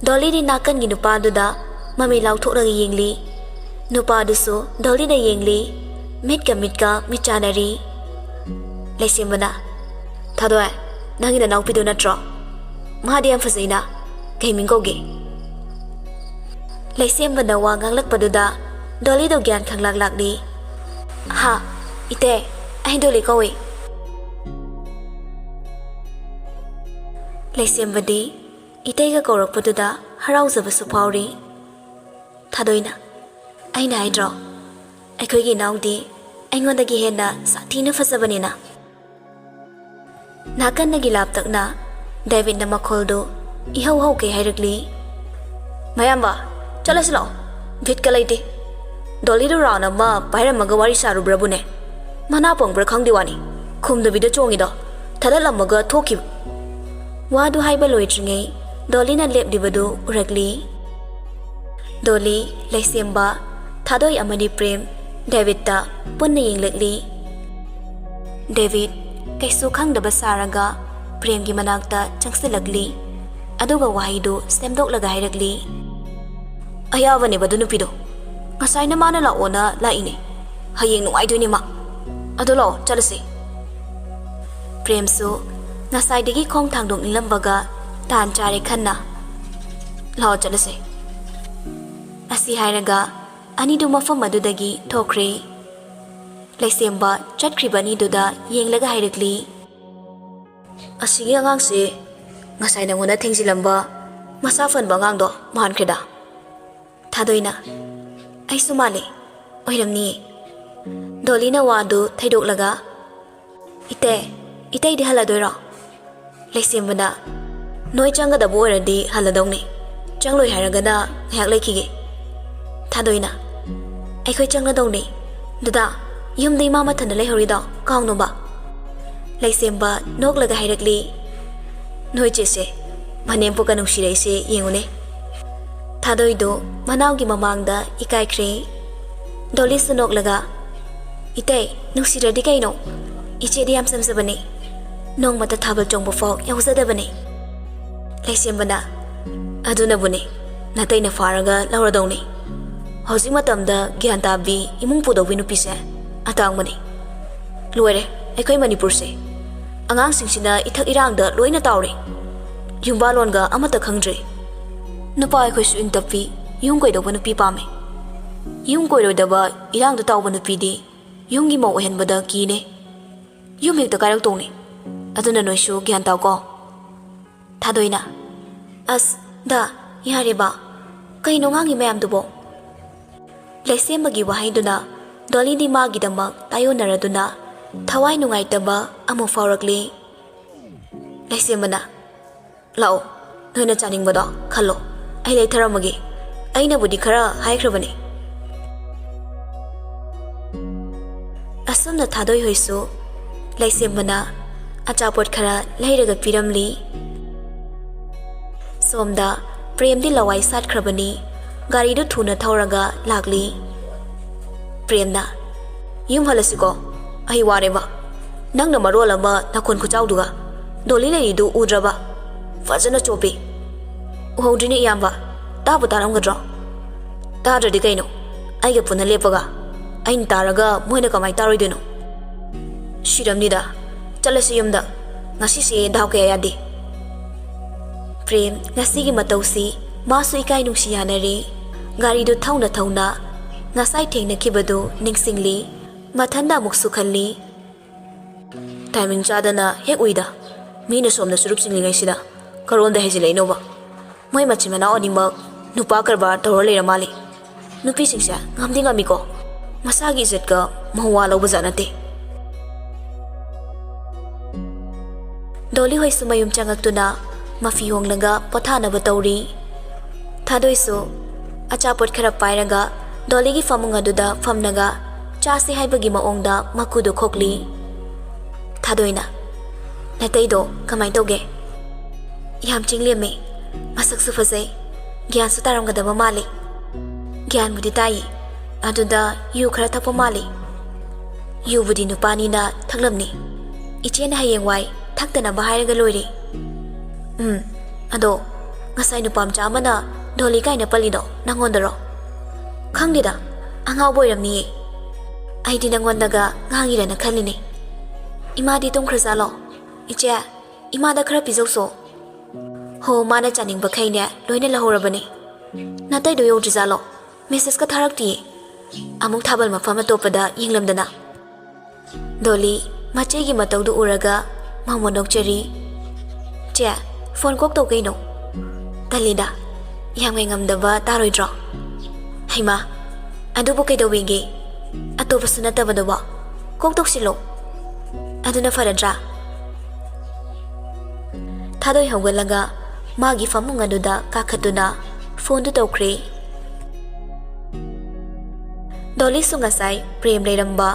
ꯗꯣꯂꯤꯗꯤ ꯅꯥꯀꯟꯒꯤ ꯅꯨꯄꯥꯗꯨꯗ ꯃꯃꯤ ꯂꯥꯎꯊꯣꯛꯂꯒ ꯌꯦꯡꯂꯤ꯫ ꯅꯨꯄꯥꯗꯨꯁꯨ ꯗꯣꯂꯤꯗ ꯌꯦꯡꯂꯤ꯫ ꯃꯤꯠꯀ ꯃꯤꯠꯀ ꯃꯤꯠ ꯆꯥꯟꯅꯔꯤ꯫ ꯂꯩꯁꯦꯝꯕꯅ, "ꯊꯥꯗꯣꯏ, ꯅꯪꯒꯤ ꯅꯅꯥꯎꯄꯤꯗꯣ ꯅꯠꯇ꯭ꯔꯣ? ꯃꯥꯗꯤ ꯌꯥꯝ ꯐꯖꯩꯅ꯫ ꯀꯩ ꯃꯤꯡ ꯀꯧꯒꯦ?" ꯂꯩꯁꯦꯝꯕꯅ ꯋꯥ ꯉꯥꯡꯂꯛꯄꯗꯨꯗ ꯗꯣꯂꯤꯗꯣ ꯒ꯭ꯌꯥꯟ ꯈꯪꯂꯥꯛ ꯂꯥꯛꯂꯤ꯫ "ꯍꯥ, ꯏꯇꯩ, ꯑꯩ ꯗꯣꯂꯤ ꯀꯧꯏ꯫" ꯂꯩꯁꯦꯝꯕꯗꯤ ꯏꯇꯩꯒ ꯀꯧꯔꯛꯄꯗꯨꯗ ꯍꯔꯥꯎꯖꯕꯁꯨ ꯐꯥꯎꯔꯤ꯫ ꯊꯥꯗꯣꯏꯅ, "ꯑꯩꯅ ꯍꯥꯏꯗ꯭ꯔꯣ, ꯑꯩꯈꯣꯏꯒꯤ ꯏꯅꯥꯎꯗꯤ ꯑꯩꯉꯣꯟꯗꯒꯤ ꯍꯦꯟꯅ ꯁꯥꯊꯤꯅ ꯐꯖꯕꯅꯦꯅ?" ꯅꯥꯀꯟꯗꯒꯤ ꯂꯥꯞꯇꯛꯅ ꯗꯦꯕꯤꯠꯅ ꯃꯈꯣꯜꯗꯨ ꯏꯍꯧ ꯍꯧꯒꯩ ꯍꯥꯏꯔꯛꯂꯤ꯫ "ꯃꯌꯥꯝꯕ, ꯆꯠꯂꯁꯤ ꯂꯥꯛꯑꯣ꯫ ꯕꯤꯠꯀ ꯂꯩꯇꯦ꯫ ꯗꯣꯂꯤꯗꯨ ꯔꯥꯎꯟ ꯑꯃ ꯄꯥꯏꯔꯝꯃꯒ ꯋꯥꯔꯤ ꯁꯥꯔꯨꯕ꯭ꯔꯕꯨꯅꯦ? ꯃꯅꯥ ꯄꯪꯕ꯭ꯔꯥ ꯈꯪꯗꯦ ꯋꯥꯅꯤ꯫ ꯈꯨꯝꯗꯕꯤꯗ ꯆꯣꯡꯉꯤꯗꯣ꯫ ꯊꯗꯠꯂꯝꯃꯒ ꯊꯣꯛꯈꯤꯕ꯫" ꯋꯥꯗꯨ ꯍꯥꯏꯕ ꯂꯣꯏꯗ꯭ꯔꯤꯉꯩ ꯗꯣꯂꯤꯅ ꯂꯦꯞꯂꯤꯕꯗꯨ ꯎꯔꯛꯂꯤ꯫ ꯗꯣꯂꯤ, ꯂꯩꯁꯦꯝꯕ, ꯊꯥꯗꯣꯏ ꯑꯃꯗꯤ ꯄ꯭ꯔꯦꯝ ꯗꯦꯕꯤꯠꯇ ꯄꯨꯟꯅ ꯌꯦꯡꯂꯛꯂꯤ꯫ ꯗꯦꯕꯤꯠ ꯀꯩꯁꯨ ꯈꯪꯗꯕ ꯁꯥꯔꯒ ꯄ꯭ꯔꯦꯝꯒꯤ ꯃꯅꯥꯛꯇ ꯆꯪꯁꯤꯜꯂꯛꯂꯤ꯫ ꯑꯗꯨꯒ ꯋꯥꯍꯩꯗꯨ ꯁꯦꯝꯗꯣꯛꯂꯒ ꯍꯥꯏꯔꯛꯂꯤ꯫ "ꯑꯌꯥꯕꯅꯦꯕ ꯑꯗꯨ ꯅꯨꯄꯤꯗꯣ꯫ ꯉꯁꯥꯏꯅ ꯃꯥꯅ ꯂꯥꯛꯑꯣꯅ ꯂꯥꯛꯏꯅꯦ꯫ ꯍꯌꯦꯡ ꯅꯨꯡꯉꯥꯏꯗꯣꯏꯅꯦ ꯃꯥ꯫ ꯑꯗꯣ ꯂꯥꯛꯑꯣ, ꯆꯠꯂꯁꯤ꯫" ꯄ꯭ꯔꯦꯝꯁꯨ ꯉꯁꯥꯏꯗꯒꯤ ꯈꯣꯡ ꯊꯥꯡꯗꯣꯛꯅꯤꯡꯂꯝꯕꯒ ꯇꯥꯟ ꯆꯥꯔꯦ ꯈꯟꯅ, "ꯂꯥꯛꯑꯣ, ꯆꯠꯂꯁꯤ꯫" ꯑꯁꯤ ꯍꯥꯏꯔꯒ ꯑꯅꯤꯗꯨ ꯃꯐꯝ ꯑꯗꯨꯗꯒꯤ ꯊꯣꯛꯈ꯭ꯔꯦ꯫ ꯂꯩꯁꯦꯝꯕ ꯆꯠꯈ꯭ꯔꯤꯕ ꯑꯅꯤꯗꯨꯗ ꯌꯦꯡꯂꯒ ꯍꯥꯏꯔꯛꯂꯤ꯫ "ꯑꯁꯤꯒꯤ ꯑꯉꯥꯡꯁꯤ ꯉꯁꯥꯏ ꯅꯪꯉꯣꯟꯗ ꯊꯦꯡꯖꯤꯜꯂꯝꯕ ꯃꯁꯥ ꯐꯟꯕ ꯑꯉꯥꯡꯗꯣ ꯃꯥꯟꯈ꯭ꯔꯦꯗ?" ꯊꯥꯗꯣꯏꯅ, "ꯑꯩꯁꯨ ꯃꯥꯜꯂꯤ, ꯑꯣꯏꯔꯝꯅꯤꯌꯦ꯫ ꯗꯣꯂꯤꯅ ꯋꯥꯗꯨ ꯊꯩꯗꯣꯛꯂꯒ, "ꯏꯇꯩ, ꯏꯇꯩꯗꯤ ꯍꯜꯂꯗꯣꯏꯔꯣ?" ꯂꯩꯁꯦꯝꯕꯅ, "ꯅꯣꯏ ꯆꯪꯒꯗꯕ ꯑꯣꯏꯔꯗꯤ ꯍꯜꯂꯗꯧꯅꯤ꯫ ꯆꯪꯂꯣꯏ ꯍꯥꯏꯔꯒꯅ ꯉꯥꯏꯍꯥꯛ ꯂꯩꯈꯤꯒꯦ꯫" ꯊꯥꯗꯣꯏꯅ, "ꯑꯩꯈꯣꯏ ꯆꯪꯂꯗꯧꯅꯤ꯫ ꯗꯗꯥ, ꯌꯨꯝꯗ ꯏꯃꯥ ꯃꯊꯟꯇ ꯂꯩꯍꯧꯔꯤꯗꯣ ꯀꯥꯎꯅꯣꯕ꯫" ꯂꯩꯁꯦꯝꯕ ꯅꯣꯛꯂꯒ ꯍꯥꯏꯔꯛꯂꯤ, "ꯅꯣꯏ ꯆꯦꯁꯦ ꯃꯅꯦꯝꯄꯣꯛꯀ ꯅꯨꯡꯁꯤꯔꯛꯏꯁꯦ ꯌꯦꯡꯉꯨꯅꯦ꯫" ꯊꯥꯗꯣꯏꯗꯨ ꯃꯅꯥꯎꯒꯤ ꯃꯃꯥꯡꯗ ꯏꯀꯥꯏꯈ꯭ꯔꯦ꯫ ꯗꯣꯂꯤꯁꯨ ꯅꯣꯛꯂꯒ, "ꯏꯇꯩ, ꯅꯨꯡꯁꯤꯗ꯭ꯔꯗꯤ ꯀꯩꯅꯣ? ꯏꯆꯦꯗꯤ ꯌꯥꯝ ꯆꯝꯖꯕꯅꯦ꯫ ꯅꯣꯡꯃꯇ ꯊꯥꯕꯜ ꯆꯣꯡꯕ ꯐꯥꯎ ꯌꯥꯎꯖꯗꯕꯅꯦ꯫" ꯂꯩꯁꯦꯝꯕꯅ, "ꯑꯗꯨꯅꯕꯨꯅꯦ ꯅꯇꯩꯅ ꯐꯥꯔꯒ ꯂꯧꯔꯗꯧꯅꯤ꯫ ꯍꯧꯖꯤꯛ ꯃꯇꯝꯗ ꯒ꯭ꯌꯥꯟ ꯇꯥꯕꯤ ꯏꯃꯨꯡ ꯄꯨꯗꯧꯕꯤ ꯅꯨꯄꯤꯁꯦ ꯑꯇꯥꯡꯕꯅꯤ꯫ ꯂꯣꯏꯔꯦ ꯑꯩꯈꯣꯏ ꯃꯅꯤꯄꯨꯔꯁꯦ꯫ ꯑꯉꯥꯡꯁꯤꯡꯁꯤꯅ ꯏꯊꯛ ꯏꯔꯥꯡꯗ ꯂꯣꯏꯅ ꯇꯥꯎꯔꯦ꯫ ꯌꯨꯝꯕꯥꯜꯂꯣꯟꯒ ꯑꯃꯠꯇ ꯈꯪꯗ꯭ꯔꯦ꯫ ꯅꯨꯄꯥ ꯑꯩꯈꯣꯏꯁꯨ ꯏꯪ ꯇꯞꯄꯤ, ꯌꯨꯝ ꯀꯣꯏꯗꯧꯕ ꯅꯨꯄꯤ ꯄꯥꯝꯃꯤ꯫ ꯌꯨꯝ ꯀꯣꯏꯔꯣꯏꯗꯕ, ꯏꯔꯥꯡꯗ ꯇꯥꯎꯕ ꯅꯨꯄꯤꯗꯤ ꯌꯨꯝꯒꯤ ꯃꯧ ꯑꯣꯏꯍꯟꯕꯗ ꯀꯤꯅꯦ꯫ ꯌꯨꯝ ꯍꯦꯛꯇ ꯀꯥꯏꯔꯛꯇꯧꯅꯤ꯫ ꯑꯗꯨꯅ ꯅꯣꯏꯁꯨ ꯒ꯭ꯌꯥꯟ ꯇꯥꯎꯀꯣ꯫" ꯊꯥꯗꯣꯏꯅ, "ꯑꯁ, ꯗꯥ, ꯌꯥꯔꯦꯕ꯫ ꯀꯩꯅꯣ ꯉꯥꯡꯉꯤ ꯃꯌꯥꯝꯗꯨꯕꯣ?" ꯂꯩꯁꯦꯝꯕꯒꯤ ꯋꯥꯍꯩꯗꯨꯅ ꯗꯣꯂꯤꯗꯤ ꯃꯥꯒꯤꯗꯃꯛ ꯇꯥꯏꯌꯣꯟꯅꯔꯗꯨꯅ ꯊꯋꯥꯏ ꯅꯨꯡꯉꯥꯏꯇꯕ ꯑꯃꯨꯛ ꯐꯥꯎꯔꯛꯂꯤ꯫ ꯂꯩꯁꯦꯝꯕꯅ, "ꯂꯥꯛꯑꯣ, ꯅꯣꯏꯅ ꯆꯥꯅꯤꯡꯕꯗꯣ ꯈꯜꯂꯣ, ꯑꯩ ꯂꯩꯊꯔꯝꯃꯒꯦ꯫ ꯑꯩꯅꯕꯨꯗꯤ ꯈꯔ ꯍꯥꯏꯈ꯭ꯔꯕꯅꯤ꯫" ꯑꯁꯨꯝꯅ ꯊꯥꯗꯣꯏ ꯍꯣꯏꯁꯨ ꯂꯩꯁꯦꯝꯕꯅ ꯑꯆꯥꯄꯣꯠ ꯈꯔ ꯂꯩꯔꯒ ꯄꯤꯔꯝꯂꯤ꯫ ꯁꯣꯝꯗ ꯄ꯭ꯔꯦꯝꯗꯤ ꯂꯋꯥꯏ ꯁꯥꯠꯈ꯭ꯔꯕꯅꯤ꯫ ꯒꯥꯔꯤꯗꯨ ꯊꯨꯅ ꯊꯧꯔꯒ ꯂꯥꯛꯂꯤ꯫ ꯄ꯭ꯔꯦꯝꯅ, "ꯌꯨꯝ ꯍꯜꯂꯁꯤꯀꯣ, ꯑꯩ ꯋꯥꯔꯦꯕ꯫ ꯅꯪꯅ ꯃꯔꯣꯜ ꯑꯃ ꯅꯈꯣꯟ ꯈꯨꯆꯥꯎꯗꯨꯒ꯫ ꯗꯣꯂꯤ ꯂꯩꯔꯤꯗꯨ ꯎꯗ꯭ꯔꯕ? ꯐꯖꯅ ꯆꯣꯞꯄꯤ꯫ ꯎꯍꯧꯗ꯭ꯔꯤꯅꯦ ꯏꯌꯥꯝꯕ, ꯇꯥꯕꯨ ꯇꯥꯔꯝꯒꯗ꯭ꯔꯣ?" "ꯇꯥꯗ꯭ꯔꯗꯤ ꯀꯩꯅꯣ? ꯑꯩꯒ ꯄꯨꯟꯅ ꯂꯦꯞꯄꯒ ꯑꯩꯅ ꯇꯥꯔꯒ ꯃꯣꯏꯅ ꯀꯃꯥꯏ ꯇꯥꯔꯣꯏꯗꯣꯏꯅꯣ? ꯁꯤꯔꯝꯅꯤꯗ꯫ ꯆꯠꯂꯁꯤ ꯌꯨꯝꯗ꯫ ꯉꯁꯤꯁꯦ ꯗꯥꯎ ꯀꯌꯥ ꯌꯥꯗꯦ꯫" ꯄ꯭ꯔꯦꯝ ꯉꯁꯤꯒꯤ ꯃꯇꯧꯁꯤ ꯃꯥꯁꯨ ꯏꯀꯥꯏ ꯅꯨꯡꯁꯤ ꯌꯥꯅꯔꯦ꯫ ꯒꯥꯔꯤꯗꯨ ꯊꯧꯅ ꯊꯧꯅ ꯉꯁꯥꯏ ꯊꯦꯡꯅꯈꯤꯕꯗꯨ ꯅꯤꯡꯁꯤꯡꯂꯤ꯫ ꯃꯊꯟꯗ ꯑꯃꯨꯛꯁꯨ ꯈꯜꯂꯤ, "ꯇꯥꯏꯃꯤꯡ ꯆꯥꯗꯅ ꯍꯦꯛ ꯎꯏꯗ꯫ ꯃꯤꯅ ꯁꯣꯝꯗ ꯆꯨꯔꯨꯞ ꯆꯤꯡꯂꯤꯉꯩꯁꯤꯗ ꯀꯔꯣꯝꯗ ꯍꯩꯖꯤꯜꯂꯛꯏꯅꯣꯕ? ꯃꯣꯏ ꯃꯆꯤꯟ ꯃꯅꯥꯎ ꯑꯅꯤꯃꯛ ꯅꯨꯄꯥ ꯀꯔꯕꯥꯔ ꯇꯧꯔ ꯂꯩꯔ ꯃꯥꯜꯂꯤ꯫ ꯅꯨꯄꯤꯁꯤꯡꯁꯦ ꯉꯝꯗꯤ ꯉꯝꯃꯤꯀꯣ, ꯃꯁꯥꯒꯤ ꯏꯖꯠꯀ ꯃꯋꯥ ꯂꯧꯕꯖꯥꯠ ꯅꯠꯇꯦ꯫ ꯗꯣꯂꯤ ꯍꯣꯏꯁꯨ ꯃꯌꯨꯝ ꯆꯪꯉꯛꯇꯨꯅ ꯃꯐꯤ ꯍꯣꯡꯂꯒ ꯄꯣꯊꯥꯅꯕ ꯇꯧꯔꯤ꯫ ꯊꯥꯗꯣꯏꯁꯨ ꯑꯆꯥꯄꯣꯠ ꯈꯔ ꯄꯥꯏꯔꯒ ꯗꯣꯂꯤꯒꯤ ꯐꯃꯨꯡ ꯑꯗꯨꯗ ꯐꯝꯂꯒ ꯆꯥꯁꯦ ꯍꯥꯏꯕꯒꯤ ꯃꯑꯣꯡꯗ ꯃꯀꯨꯗꯨ ꯈꯣꯛꯂꯤ꯫ ꯊꯥꯗꯣꯏꯅ, "ꯅꯇꯩꯗꯣ ꯀꯃꯥꯏ ꯇꯧꯒꯦ?" "ꯌꯥꯝ ꯆꯤꯡꯂꯦꯝꯃꯦ꯫ ꯃꯁꯛꯁꯨ ꯐꯖꯩ꯫ ꯒ꯭ꯌꯥꯟꯁꯨ ꯇꯥꯔꯝꯒꯗꯕ ꯃꯥꯜꯂꯤ꯫" "ꯒ꯭ꯌꯥꯟꯕꯨꯗꯤ ꯇꯥꯏꯌꯦ꯫ ꯑꯗꯨꯗ ꯌꯨ ꯈꯔ ꯊꯛꯄ ꯃꯥꯜꯂꯤ꯫" "ꯌꯨꯕꯨꯗꯤ ꯅꯨꯄꯥꯅꯤꯅ ꯊꯛꯂꯝꯅꯤ꯫ ꯏꯆꯦꯅ ꯍꯌꯦꯡꯋꯥꯏ ꯊꯛꯇꯅꯕ ꯍꯥꯏꯔꯒ ꯂꯣꯏꯔꯦ꯫" "ꯎꯝ, ꯑꯗꯣ ꯉꯁꯥꯏ ꯅꯨꯄꯥ ꯃꯆꯥ ꯑꯃꯅ ꯗꯣꯂꯤ ꯀꯥꯏꯅ ꯄꯜꯂꯤꯗꯣ ꯅꯪꯉꯣꯟꯗꯔꯣ?" "ꯈꯪꯗꯦꯗ, ꯑꯉꯥꯎꯕ ꯑꯣꯏꯔꯝꯅꯤꯌꯦ꯫ ꯑꯩꯗꯤ ꯅꯪꯉꯣꯟꯗꯒ ꯉꯥꯡꯉꯤꯔꯅ ꯈꯜꯂꯤꯅꯦ꯫ ꯏꯃꯥꯗꯤ ꯇꯨꯝꯈ꯭ꯔꯖꯥꯠꯂꯣ? ꯏꯆꯦ, ꯏꯃꯥꯗ ꯈꯔ ꯄꯤꯖꯧꯁꯣ꯫" "ꯍꯣ, ꯃꯥꯅ ꯆꯥꯅꯤꯡꯕꯈꯩꯅꯦ ꯂꯣꯏꯅ ꯂꯧꯍꯧꯔꯕꯅꯦ꯫ ꯅꯇꯩꯗꯣ ꯌꯧꯗ꯭ꯔꯤꯖꯥꯠꯂꯣ? ꯃꯦꯁꯦꯖꯀ ꯊꯥꯔꯛꯇꯤꯌꯦ꯫ ꯑꯃꯨꯛ ꯊꯥꯕꯜ ꯃꯐꯝ ꯑꯇꯣꯞꯄꯗ ꯌꯦꯡꯂꯝꯗꯅ꯫" ꯗꯣꯂꯤ ꯃꯆꯦꯒꯤ ꯃꯇꯧꯗꯨ ꯎꯔꯒ ꯃꯃꯣꯟ ꯅꯣꯛꯆꯔꯤ꯫ "ꯆꯦ, ꯐꯣꯟ ꯀꯣꯛ ꯇꯧ ꯀꯩꯅꯣ?" "ꯇꯜꯂꯤꯗ, ꯌꯥꯝ ꯉꯥꯏꯉꯝꯗꯕ ꯇꯥꯔꯣꯏꯗ꯭ꯔꯣ?" "ꯍꯩꯃꯥ, ꯑꯗꯨꯕꯨ ꯀꯩꯗꯧꯋꯦꯒꯦ? ꯑꯇꯣꯞꯄꯁꯨ ꯅꯠꯇꯕꯗꯨꯕꯣ꯫ ꯀꯣꯛ ꯇꯧꯁꯤꯜꯂꯣ꯫ ꯑꯗꯨꯅ ꯐꯔꯗ꯭ꯔꯥ?" ꯊꯥꯗꯣꯏ ꯍꯧꯒꯠꯂꯒ ꯃꯥꯒꯤ ꯐꯃꯨꯡ ꯑꯗꯨꯗ ꯀꯥꯈꯠꯇꯨꯅ ꯐꯣꯟꯗꯨ ꯇꯧꯈ꯭ꯔꯦ꯫ ꯗꯣꯂꯤꯁꯨ ꯉꯁꯥꯏ ꯄ꯭ꯔꯦꯝ ꯂꯩꯔꯝꯕ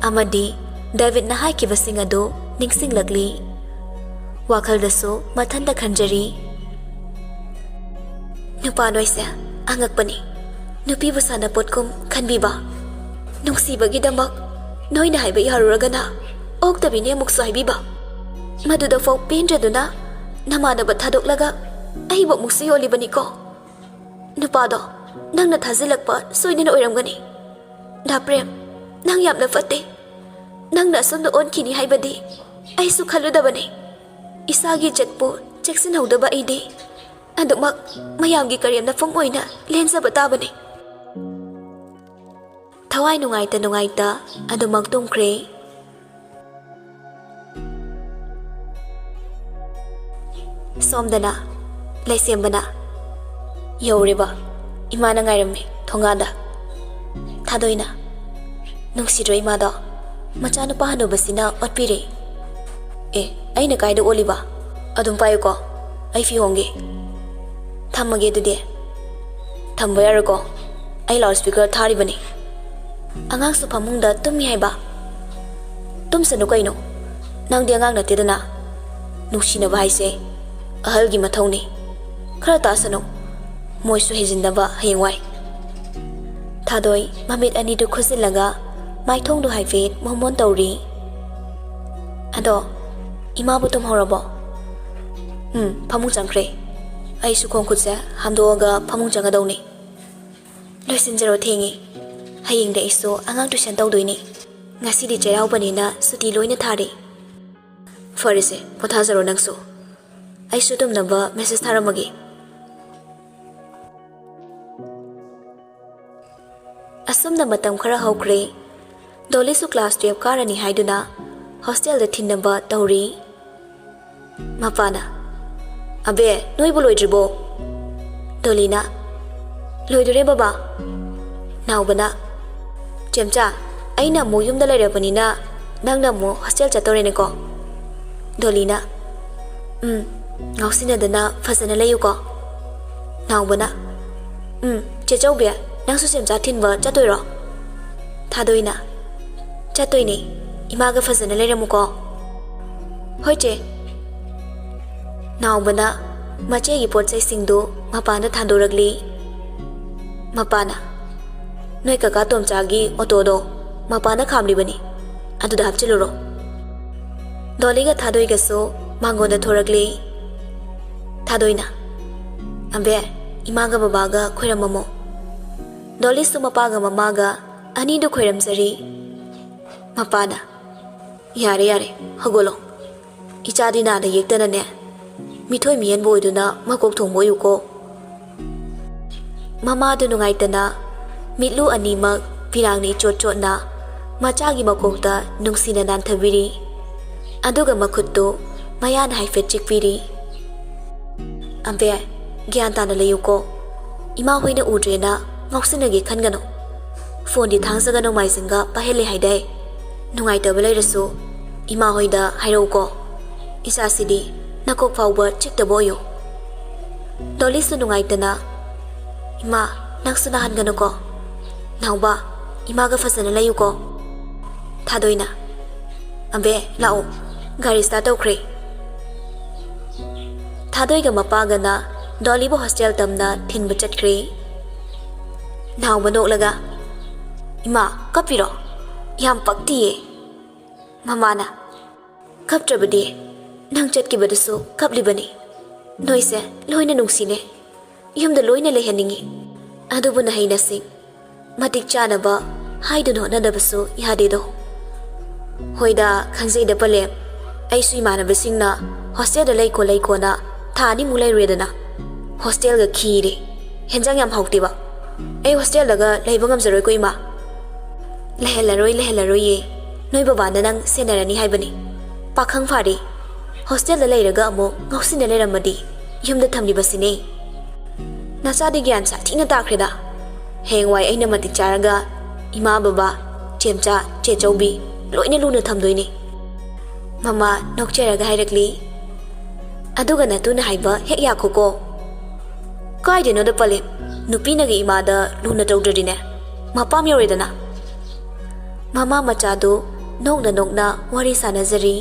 ꯑꯃꯗꯤ ꯗꯦꯕꯤꯠꯅ ꯍꯥꯏꯈꯤꯕꯁꯤꯡ ꯑꯗꯨ ꯅꯤꯡꯁꯤꯡꯂꯛꯂꯤ꯫ ꯋꯥꯈꯜꯗꯁꯨ ꯃꯊꯟꯇ ꯈꯟꯖꯔꯤ꯫ "ꯅꯨꯄꯥ ꯅꯣꯏꯁꯦ ꯑꯉꯛꯄꯅꯤ꯫ ꯅꯨꯄꯤꯕꯨ ꯁꯥꯟꯅꯄꯣꯠꯀꯨꯝ ꯈꯟꯕꯤꯕ꯫ ꯅꯨꯡꯁꯤꯕꯒꯤꯗꯃꯛ ꯅꯣꯏꯅ ꯍꯥꯏꯕ ꯌꯥꯔꯨꯔꯒꯅ ꯑꯣꯛꯇꯕꯤꯅꯦ ꯑꯃꯨꯛꯁꯨ ꯍꯥꯏꯕꯤꯕ꯫ ꯃꯗꯨꯗꯐꯥꯎ ꯄꯦꯟꯗ꯭ꯔꯗꯨꯅ ꯅꯃꯥꯟꯅꯕ ꯊꯥꯗꯣꯛꯂꯒ ꯑꯩꯕꯨ ꯑꯃꯨꯛꯁꯨ ꯌꯣꯜꯂꯤꯕꯅꯤꯀꯣ꯫ ꯅꯨꯄꯥꯗꯣ ꯅꯪꯅ ꯊꯥꯖꯤꯜꯂꯛꯄ ꯁꯣꯏꯗꯅ ꯑꯣꯏꯔꯝꯒꯅꯤ꯫ ꯗꯥ ꯄ꯭ꯔꯦꯝ, ꯅꯪ ꯌꯥꯝꯅ ꯐꯠꯇꯦ꯫ ꯅꯪꯅ ꯑꯁꯨꯝꯅ ꯑꯣꯟꯈꯤꯅꯤ ꯍꯥꯏꯕꯗꯤ ꯑꯩꯁꯨ ꯈꯜꯂꯨꯗꯕꯅꯤ꯫ ꯏꯁꯥꯒꯤ ꯏꯖꯠꯄꯨ ꯆꯦꯛꯁꯤꯟꯍꯧꯗꯕ ꯑꯩꯗꯤ ꯑꯗꯨꯃꯛ ꯃꯌꯥꯝꯒꯤ ꯀꯔꯦꯝꯅ ꯐꯨꯝ ꯑꯣꯏꯅ ꯂꯦꯟꯖꯕ ꯇꯥꯕꯅꯤ꯫" ꯊꯋꯥꯏ ꯅꯨꯡꯉꯥꯏꯇ ꯅꯨꯡꯉꯥꯏꯇ ꯑꯗꯨꯃꯛ ꯇꯨꯝꯈ꯭ꯔꯦ꯫ ꯁꯣꯝꯗꯅ ꯂꯩꯁꯦꯝꯕꯅ ꯌꯧꯔꯦꯕ꯫ ꯏꯃꯥꯅ ꯉꯥꯏꯔꯝꯃꯤ ꯊꯣꯡꯒꯥꯟꯗ꯫ ꯊꯥꯗꯣꯏꯅ, "ꯅꯨꯡꯁꯤꯗ꯭ꯔꯣ ꯏꯃꯥꯗꯣ? ꯃꯆꯥꯅꯨꯄꯥ ꯍꯅꯨꯕꯁꯤꯅ ꯑꯣꯠꯄꯤꯔꯦ꯫ ꯑꯦ, ꯑꯩꯅ ꯀꯥꯏꯗ ꯑꯣꯠꯂꯤꯕ? ꯑꯗꯨꯝ ꯄꯥꯏꯌꯨꯀꯣ, ꯑꯩ ꯐꯤ ꯍꯣꯡꯒꯦ꯫ ꯊꯝꯃꯒꯦ ꯑꯗꯨꯗꯤ꯫" "ꯊꯝꯕ ꯌꯥꯔꯣꯏꯀꯣ, ꯑꯩ loudspeaker ꯊꯥꯔꯤꯕꯅꯤ꯫" "ꯑꯉꯥꯡꯁꯨ ꯐꯃꯨꯡꯗ ꯇꯨꯝꯃꯤ ꯍꯥꯏꯕ?" "ꯇꯨꯝꯁꯅꯨ ꯀꯩꯅꯣ, ꯅꯪꯗꯤ ꯑꯉꯥꯡ ꯅꯠꯇꯦꯗꯅ꯫ ꯅꯨꯡꯁꯤꯅꯕ ꯍꯥꯏꯁꯦ ꯑꯍꯜꯒꯤ ꯃꯊꯧꯅꯤ꯫ ꯈꯔ ꯇꯥꯁꯅꯨ, ꯃꯣꯏꯁꯨ ꯍꯦꯟꯖꯤꯟꯅꯕ ꯍꯌꯦꯡꯋꯥꯏ꯫" ꯊꯥꯗꯣꯏ ꯃꯃꯤꯠ ꯑꯅꯤꯗꯨ ꯈꯨꯖꯤꯜꯂꯒ ꯃꯥꯏꯊꯣꯡꯗꯨ ꯍꯥꯏꯐꯦꯠ ꯃꯣꯟ ꯃꯣꯟ ꯇꯧꯔꯤ꯫ "ꯑꯗꯣ, ꯏꯃꯥꯕꯨ ꯇꯨꯝꯍꯧꯔꯕꯣ?" "ꯎꯝ, ꯐꯃꯨꯡ ꯆꯪꯈ꯭ꯔꯦ꯫ ꯑꯩꯁꯨ ꯈꯣꯡ ꯈꯨꯠꯁꯦ ꯍꯥꯝꯗꯣꯛꯑꯒ ꯐꯃꯨꯡ ꯆꯪꯒꯗꯧꯅꯤ꯫ ꯂꯣꯏꯁꯤꯟꯖꯔꯣ, ꯊꯦꯡꯉꯦ꯫ ꯍꯌꯦꯡꯗꯤ ꯑꯩꯁꯨ ꯑꯉꯥꯡ tuition ꯇꯧꯗꯣꯏꯅꯤ꯫ ꯉꯁꯤꯗꯤ ꯆꯩꯔꯥꯎꯕꯅꯤꯅ ꯁꯨꯇꯤ ꯂꯣꯏꯅ ꯊꯥꯔꯦ꯫" "ꯐꯔꯦꯁꯦ, ꯄꯣꯊꯥꯖꯔꯣ ꯅꯪꯁꯨ꯫ ꯑꯩꯁꯨ ꯇꯨꯝꯅꯕ message ꯊꯥꯔꯝꯃꯒꯦ꯫" ꯑꯁꯨꯝꯅ ꯃꯇꯝ ꯈꯔ ꯍꯧꯈ꯭ꯔꯦ꯫ ꯗꯣꯂꯤꯁꯨ class twelve ꯀꯥꯔꯅꯤ ꯍꯥꯏꯗꯨꯅ hostelꯗ ꯊꯤꯟꯅꯕ ꯇꯧꯔꯤ꯫ ꯃꯄꯥꯅ, "ꯑꯕꯦ, ꯅꯣꯏꯕꯨ ꯂꯣꯏꯗ꯭ꯔꯤꯕꯣ?" ꯗꯣꯂꯤꯅ, "ꯂꯣꯏꯗꯣꯔꯦ ꯕꯕꯥ꯫" ꯅꯥꯎꯕꯅ, "ꯆꯦꯝꯆꯥ, ꯑꯩꯅ ꯑꯃꯨꯛ ꯌꯨꯝꯗ ꯂꯩꯔꯕꯅꯤꯅ ꯅꯪꯅ ꯑꯃꯨꯛ hostel ꯆꯠꯇꯣꯔꯦꯅꯦꯀꯣ?" ꯗꯣꯂꯤꯅ, "ꯎꯝ, ꯉꯥꯎꯁꯤꯟꯅꯗꯅ ꯐꯖꯅ ꯂꯩꯌꯨꯀꯣ꯫" ꯅꯥꯎꯕꯅ, "ꯎꯝ, ꯆꯦ ꯆꯧꯕꯤ, ꯅꯪꯁꯨ ꯆꯦꯝꯆꯥ ꯊꯤꯟꯕ ꯆꯠꯇꯣꯏꯔꯣ?" ꯊꯥꯗꯣꯏꯅ, "ꯆꯠꯇꯣꯏꯅꯦ, ꯏꯃꯥꯒ ꯐꯖꯅ ꯂꯩꯔꯝꯃꯨꯀꯣ꯫" "ꯍꯣꯏ ꯆꯦ꯫" ꯅꯥꯎꯕꯅ ꯃꯆꯦꯒꯤ ꯄꯣꯠ ꯆꯩꯁꯤꯡꯗꯨ ꯃꯄꯥꯟꯗ ꯊꯥꯡꯗꯣꯔꯛꯂꯤ꯫ ꯃꯄꯥꯅ, "ꯅꯣꯏ ꯀꯀꯥ ꯇꯣꯝꯆꯥꯒꯤ ꯑꯣꯇꯣꯗꯣ ꯃꯄꯥꯟꯗ ꯈꯥꯝꯂꯤꯕꯅꯤ, ꯑꯗꯨꯗ ꯍꯥꯞꯆꯤꯜꯂꯨꯔꯣ꯫" ꯗꯣꯂꯤꯒ ꯊꯥꯗꯣꯏꯒꯁꯨ ꯃꯥꯡꯒꯣꯟꯗ ꯊꯣꯔꯛꯂꯤ꯫ ꯊꯥꯗꯣꯏꯅ, "ꯑꯕꯦ, ꯏꯃꯥꯒ ꯕꯕꯥꯒ ꯈꯣꯏꯔꯝꯃꯝꯃꯣ꯫" ꯗꯣꯂꯤꯁꯨ ꯃꯄꯥꯒ ꯃꯃꯥꯒ ꯑꯅꯤꯗꯨ ꯈꯣꯏꯔꯝꯖꯔꯤ꯫ ꯃꯄꯥꯅ, "ꯌꯥꯔꯦ, ꯌꯥꯔꯦ, ꯍꯧꯒꯠꯂꯣ꯫ ꯏꯆꯥꯗꯤ ꯅꯥꯗ ꯌꯦꯛꯇꯅꯅꯦ, ꯃꯤꯊꯣꯏ ꯃꯤꯍꯦꯟꯕ ꯑꯣꯏꯗꯨꯅ ꯃꯀꯣꯛ ꯊꯣꯡꯕ ꯑꯣꯏꯌꯨꯀꯣ꯫" ꯃꯃꯥꯗꯨ ꯅꯨꯡꯉꯥꯏꯇꯅ ꯃꯤꯠꯂꯨ ꯑꯅꯤꯃꯛ ꯐꯤꯔꯥꯡꯅ ꯏꯆꯣꯠ ꯆꯣꯠꯅ ꯃꯆꯥꯒꯤ ꯃꯀꯣꯛꯇ ꯅꯨꯡꯁꯤꯅ ꯅꯥꯟꯊꯕꯤꯔꯤ꯫ ꯑꯗꯨꯒ ꯃꯈꯨꯠꯇꯨ ꯃꯌꯥꯅ ꯍꯥꯏꯐꯦꯠ ꯆꯤꯛꯄꯤꯔꯤ꯫ ꯑꯝꯕꯦ, ꯒ꯭ꯌꯥꯟ ꯇꯥꯅ ꯂꯩꯌꯨꯀꯣ꯫ ꯏꯃꯥ ꯍꯣꯏꯅ ꯎꯗ꯭ꯔꯦꯅ ꯉꯥꯎꯁꯤꯟꯅꯒꯦ ꯈꯟꯒꯅꯨ꯫ ꯐꯣꯟꯗꯤ ꯊꯥꯡꯖꯒ ꯅꯣꯡꯃꯥꯏꯖꯤꯡꯒ ꯄꯥꯏꯍꯜꯂꯦ ꯍꯥꯏꯗꯥꯏ? ꯅꯨꯡꯉꯥꯏꯇꯕ ꯂꯩꯔꯁꯨ ꯏꯃꯥ ꯍꯣꯏꯗ ꯍꯥꯏꯔꯛꯎꯀꯣ꯫ ꯏꯆꯥꯁꯤꯗꯤ ꯅꯀꯣꯛ ꯐꯥꯎꯕ ꯆꯤꯛꯇꯕ ꯑꯣꯏꯌꯨ꯫ ꯗꯣꯂꯤꯁꯨ ꯅꯨꯡꯉꯥꯏꯇꯅ, "ꯏꯃꯥ, ꯅꯪꯁꯨ ꯅꯥꯍꯟꯒꯅꯨꯀꯣ꯫ ꯅꯥꯎꯕ, ꯏꯃꯥꯒ ꯐꯖꯅ ꯂꯩꯌꯨꯀꯣ꯫" ꯊꯥꯗꯣꯏꯅ, "ꯑꯝꯕꯦ, ꯂꯥꯛꯑꯣ, ꯒꯥꯔꯤ ꯁ꯭ꯇꯥꯔꯠ ꯇꯧꯈ꯭ꯔꯦ꯫" ꯊꯥꯗꯣꯏꯒ ꯃꯄꯥꯒꯅ ꯗꯣꯂꯤꯕꯨ ꯍꯣꯁꯇꯦꯜ ꯇꯝꯅ ꯊꯤꯟꯕ ꯆꯠꯈ꯭ꯔꯦ꯫ ꯅꯥꯎꯕ ꯅꯣꯛꯂꯒ, "ꯏꯃꯥ, ꯀꯞꯄꯤꯔꯣ? ꯌꯥꯝ ꯄꯛꯇꯤꯌꯦ꯫" ꯃꯃꯥꯅ, "ꯀꯞꯇ꯭ꯔꯕꯗꯤ ꯅꯪ ꯆꯠꯈꯤꯕꯗꯁꯨ ꯀꯞꯂꯤꯕꯅꯤ꯫ ꯅꯣꯏꯁꯦ ꯂꯣꯏꯅ ꯅꯨꯡꯁꯤꯅꯦ꯫ ꯌꯨꯝꯗ ꯂꯣꯏꯅ ꯂꯩꯍꯟꯅꯤꯡꯉꯤ꯫ ꯑꯗꯨꯕꯨ ꯅꯍꯩ ꯅꯁꯤꯡ ꯃꯇꯤꯛ ꯆꯥꯅꯕ ꯍꯥꯏꯗꯨꯅ ꯍꯣꯠꯅꯗꯕꯁꯨ ꯌꯥꯗꯦꯗꯣ꯫" "ꯍꯣꯏꯗ, ꯈꯪꯖꯩꯗ ꯄꯂꯦꯝ꯫ ꯑꯩꯁꯨ ꯏꯃꯥꯟꯅꯕꯁꯤꯡꯅ ꯍꯣꯁꯇꯦꯜꯗ ꯂꯩꯀꯣ ꯂꯩꯀꯣꯅ ꯊꯥ ꯑꯅꯤꯃꯨꯛ ꯂꯩꯔꯨꯔꯦꯗꯅ꯫ ꯍꯣꯁꯇꯦꯜꯒ ꯈꯤꯔꯦ꯫ ꯍꯦꯟꯖꯥꯡ ꯌꯥꯝ ꯍꯥꯎꯇꯦꯕ꯫ ꯑꯩ ꯍꯣꯁꯇꯦꯜꯗꯒ ꯂꯩꯕ ꯉꯝꯖꯔꯣꯏꯀꯣ, ꯏꯃꯥ꯫" "ꯂꯩꯍꯜꯂꯔꯣꯏ, ꯂꯩꯍꯜꯂꯔꯣꯏꯌꯦ꯫ ꯅꯣꯏ ꯕꯕꯥꯅ ꯅꯪ ꯁꯦꯟꯅꯔꯅꯤ ꯍꯥꯏꯕꯅꯤ꯫ ꯄꯥꯈꯪ ꯐꯥꯔꯦ꯫ ꯍꯣꯁꯇꯦꯜꯗ ꯂꯩꯔꯒ ꯑꯃꯨꯛ ꯉꯥꯎꯁꯤꯟꯅ ꯂꯩꯔꯝꯃꯗꯤ ꯌꯨꯝꯗ ꯊꯝꯂꯤꯕꯁꯤꯅꯦ꯫ ꯅꯆꯥꯗꯤ ꯒ꯭ꯌꯥꯟ ꯁꯥꯊꯤꯅ ꯇꯥꯈ꯭ꯔꯦꯗ꯫ ꯍꯌꯦꯡꯋꯥꯏ ꯑꯩꯅ ꯃꯇꯤꯛ ꯆꯥꯔꯒ ꯏꯃꯥ ꯕꯕꯥ, ꯆꯦꯝꯆꯥ, ꯆꯦꯆꯧꯕꯤ ꯂꯣꯏꯅ ꯂꯨꯅ ꯊꯝꯗꯣꯏꯅꯦ꯫" ꯃꯃꯥ ꯅꯣꯛꯆꯔꯒ ꯍꯥꯏꯔꯛꯂꯤ, "ꯑꯗꯨꯒ ꯅꯇꯨꯅ ꯍꯥꯏꯕ ꯍꯦꯛ ꯌꯥꯈꯣꯀꯣ꯫" "ꯀꯥꯏꯗꯩꯅꯣꯗ ꯄꯂꯦꯝ, ꯅꯨꯄꯤꯅꯒ ꯏꯃꯥꯗ ꯂꯨꯅ ꯇꯧꯗ꯭ꯔꯗꯤꯅꯦ, ꯃꯄꯥꯝ ꯌꯧꯔꯦꯗꯅ꯫" ꯃꯃꯥ ꯃꯆꯥꯗꯨ ꯅꯣꯛꯅ ꯅꯣꯛꯅ ꯋꯥꯔꯤ ꯁꯥꯟꯅꯖꯔꯤ꯫